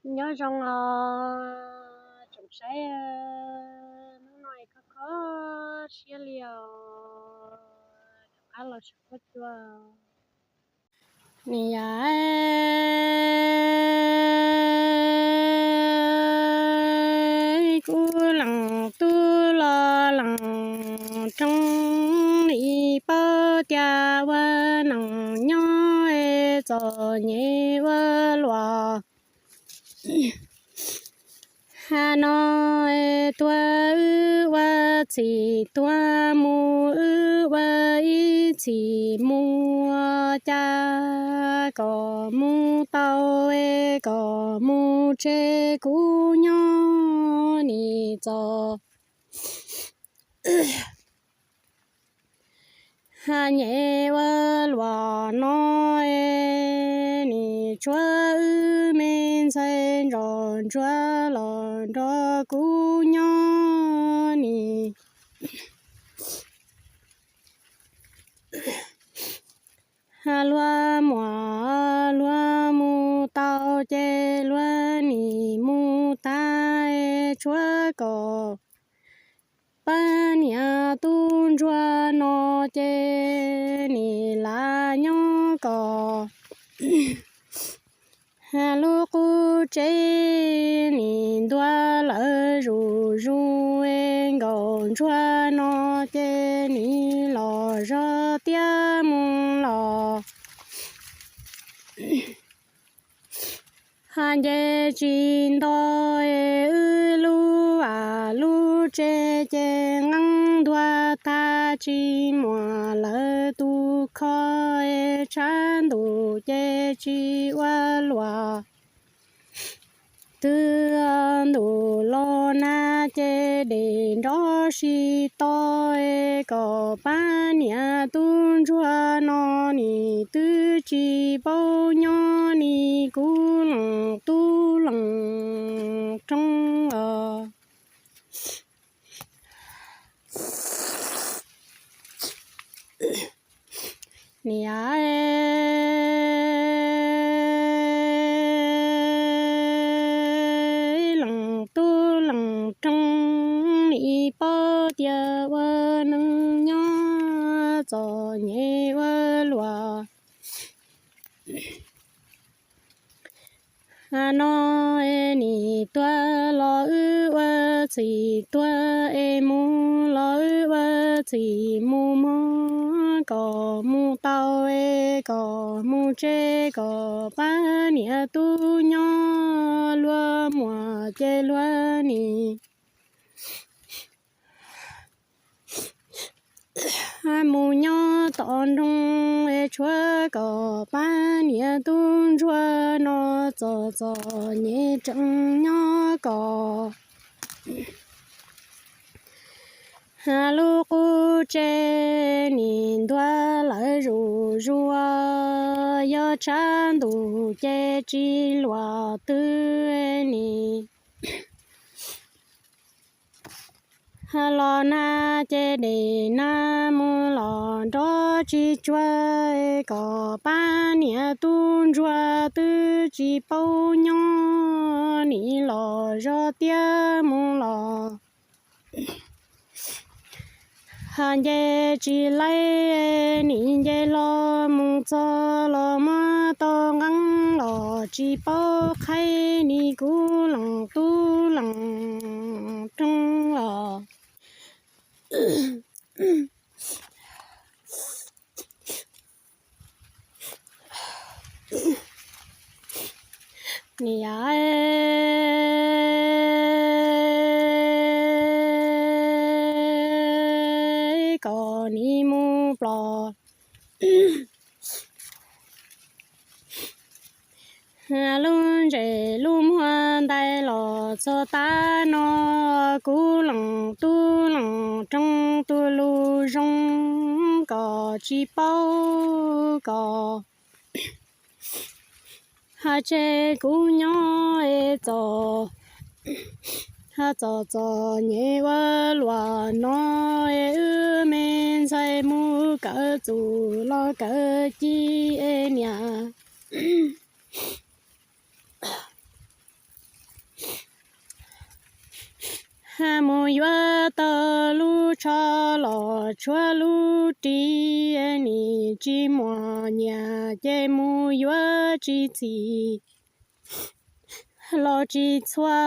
Nyob zoo os tsoom saib, hnub no es kho kho siab li os, rov qab los saum huab cua. Niam yau, kuv leej tub los leej roob li, paub tias ua neej nyob es txom nyem ua luaj. Hmo no tuag wb ua txhij tuag, mus wb ua ib txhij mus, cas kom mus tau es kom mus tseg, kuv nyob nim txom nyem ua luaj no. Nim tshuav wb me ntxhais ntsoj ntsuag los nrog kuv nyob nim. Luag muaj luag mus tau ces luag nim mus tag, tshuav kom pab niam tub ntsuag no ces nim lam nyob kom lub qub tsev nim ntuag lawm zuj zus, nkaus ntsuag no ces nim los zog tiab mus los. Hais nce tsis nto, wb lub vaj lub tsev ces nqeeb ntuag tag, tsis muaj lawv tus kho, tshav ntuj ces tsis ua luaj. Twb ntuj los nag ces dej nrov sib to, kom pab niam tub ntsuag no nim twb tsis paub nyob nim, kuv leej tub leej roob os. Niam leej tub leej roob, nim paub tias ua neej nyob txom nyem ua luaj. Hmo no nim tuag los wb ua txhij tuag, es mus los wb ua txhij mus mog, kom mus tau es kom mus tseg, kom pab niam tub nyob luag muaj ces luag nim mus nyob tom nroog, es tshuav kom pab niam tub ntsuag no txom txom nyem tseem nyob kom lub qub tsev nim ntuag lawm zuj zus, yog tshav ntuj ces tsis luaj twg nim los nag ces dej nag mus los nrov tsis tsuag, kom pab niam tub ntsuag twb tsis paub nyob nim los zog tiab mus los. Hais nce tsis laib nim nce los mus txog los muab tau nqeeb los tsis paub qhaib nim, kuv leej tub leej roob os. Niam kom nim mus plos lub ntsej lub muag ntais los txog tav no, kuv leej tub leej roob tus lus zoo kom tsis paub kom hais tseg kuv nyob es txom, hais txom txom nyem ua luaj no, es wb me ntxhais mus kawm txuj los kawm ci es niam Mus yuav tau lub tsho los tshuav lub ris, nim tsis muaj nyiaj ces mus yuav tsis txim los tsis txhua,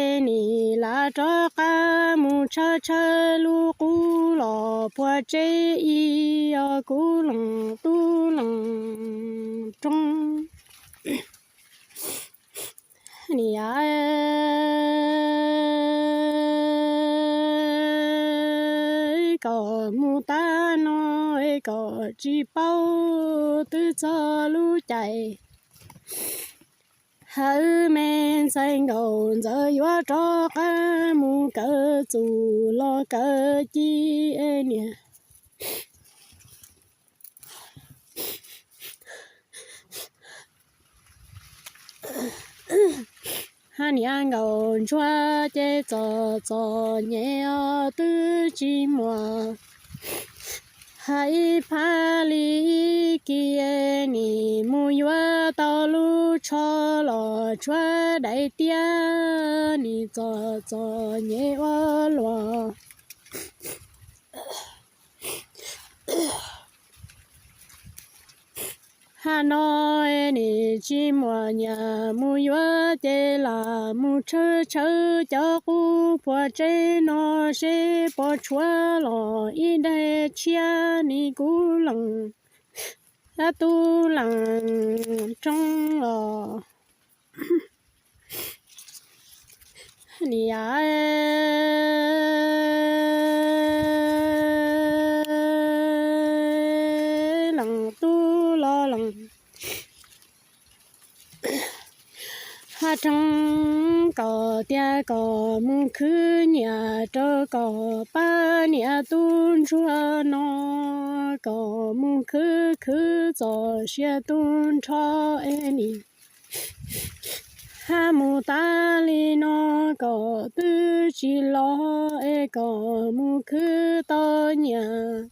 es nim lam rov qab mus tshawb tshawb lub qub los puag tsev ib os kuv leej tub leej roob. Niam, kom mus tag no es kom tsis paub twb txog lub caij. Hawv me ntxhais Nkauj Ntxawm yuav rov qab mus kawm txuj los kawm ci es niam. Hab niam Nkauj Ntsuag ces txom txom nyem os twb tsis muaj hab ib phab li ib kis, nim mus yuav tau lub tsho los tshuav daim tiab, nim txom txom nyem ua luaj. Hab no nim tsis muaj nyiaj mus yuav ces lam mus tshawb tshawb cov qub puag tsev no seb puas tshuav los ib daim tshiab, nim kuv leej tub leej roob os. Niam, leej tub los leej hab roob, kom tias kom mus khwv nyiaj rau kom pab niam tub ntsuag no, kom mus khwv khwv txoj sia tu nrho es nim hab mus tas li no kom twb tsis los es kom mus khwv tau nyiaj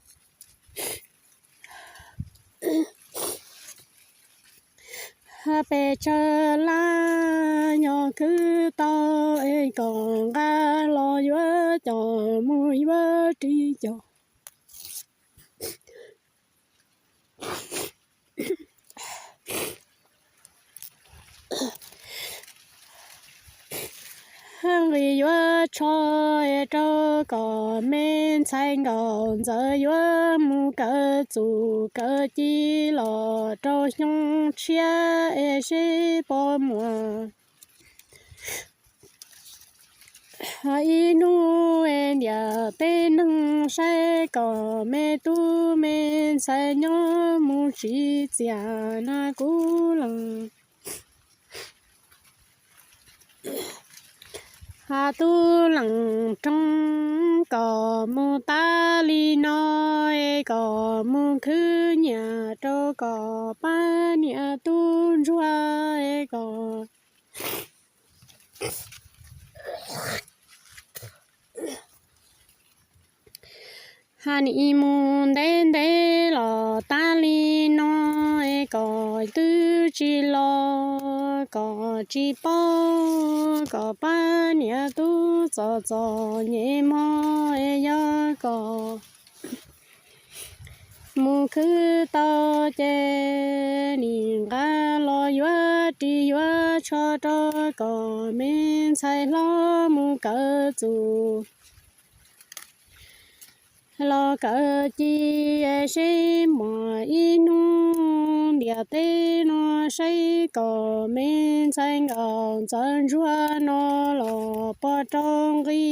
hab pes tsawg lab nyob khwv tau es kom nqa los yuav coj mus yuav ris coj hab nqis yuav tsho es rau kom me ntxhais Nkauj Ntxawm yuav mus kawm txuj kawm ci los rau xyoo tshiab es seb puas muaj ib hnub es ntiaj teb neeg saib kom me tub me ntxhais nyob mus tsis txias na kuv leej hab tub leej roob, kom mus tas li no es kom mus khwv nyiaj rau kom pab niam tub ntsuag es kom hab nim mus ntev ntev los tas li no es kom twb tsis los, kom tsis paub, kom pab niam tub txom txom nyem mog es yog kom mus khwv tau ces nim nqa los yuav ris yuav tsho rau kom me ntxhais hlob mus kawm txuj los kawm ci seb muaj ib hnub ntiaj teb no saib kom me ntxhais Nkauj Ntxawm ntsuag no los puas rau nqi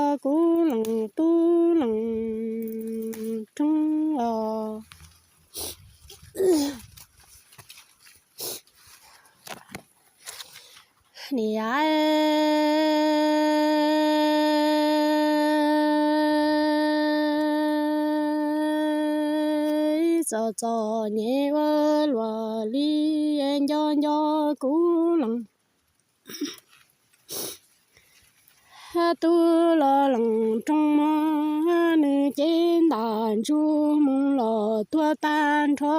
os kuv leej tub leej roob os. Niam, txom txom nyem ua luaj li nco nco kuv leej hab tub los leej roob mog, nws cev ntaj ntsug mus los tuag tag nrho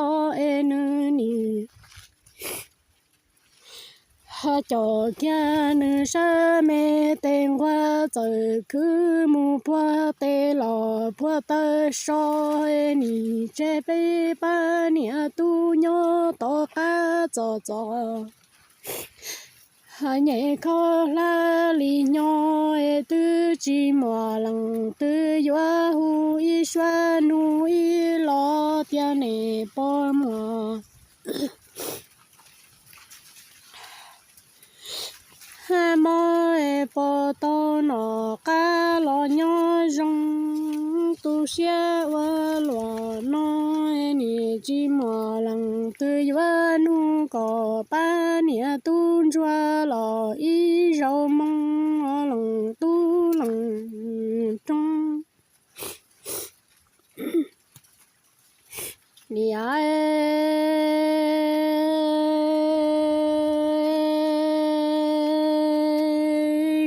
es nws nim Hab cov kiag nws sab me tes nquag txawm khwb mus puag tes los puag taw so, nim tseg peb pab niam tub nyob tom qab txom txom. Hab nyem kho hlab li nyob es twb tsis muaj leej twg yuav hu ib suab nug ib los tias nej puas muaj hab mob es puas tau noj qab los nyob zoo. Tu siab ua luaj no es nim tsis muaj leej twg yuav nug kom pab niam tub ntsuag los ib zaug moo leej tub leej rooj. Niam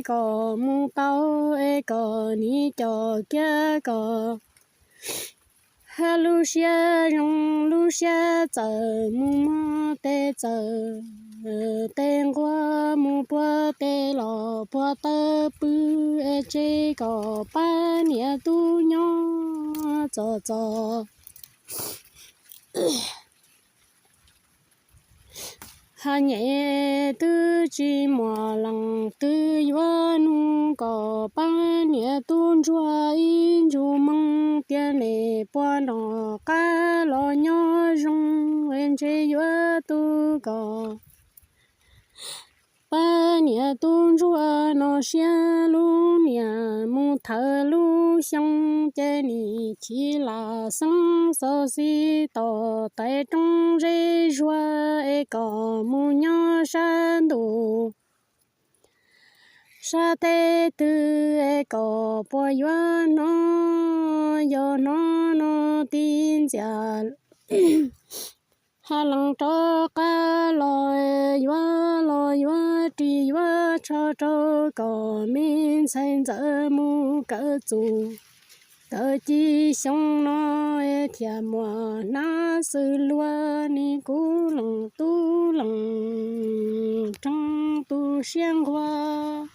kom mus tau es kom nim coj kiag kom hab lub siab zoo lub siab txawm mus muag tes txawm tes nquag mus puag tes los puag taw pw es tseg kom pab niam tub nyob txom txom. Hab nyem twb tsis muaj leej twg yuav nug kom pab niam tub ntsuag ib zaug moo tias nej puas noj qab los nyob zoo es ntshe yuav tu kom pab niam tub ntsuag no siab lub niam mus thawm lub xyoo ces nim chim lam xeeb xauv xis tom tais roob zeb zuag es kom mus nyob sab ntuj sab teb twg es kom puas yuav hnov, yog hnov no tib ntxias hab lees rov qab los yuav los yuav ris yuav tsho rau kom me ntxhais ntxawm mus kawm txuj kawm ci xyoo no thiaj muaj hnab xwm luag nim kuv leej tub leej rooj tu siab nquag.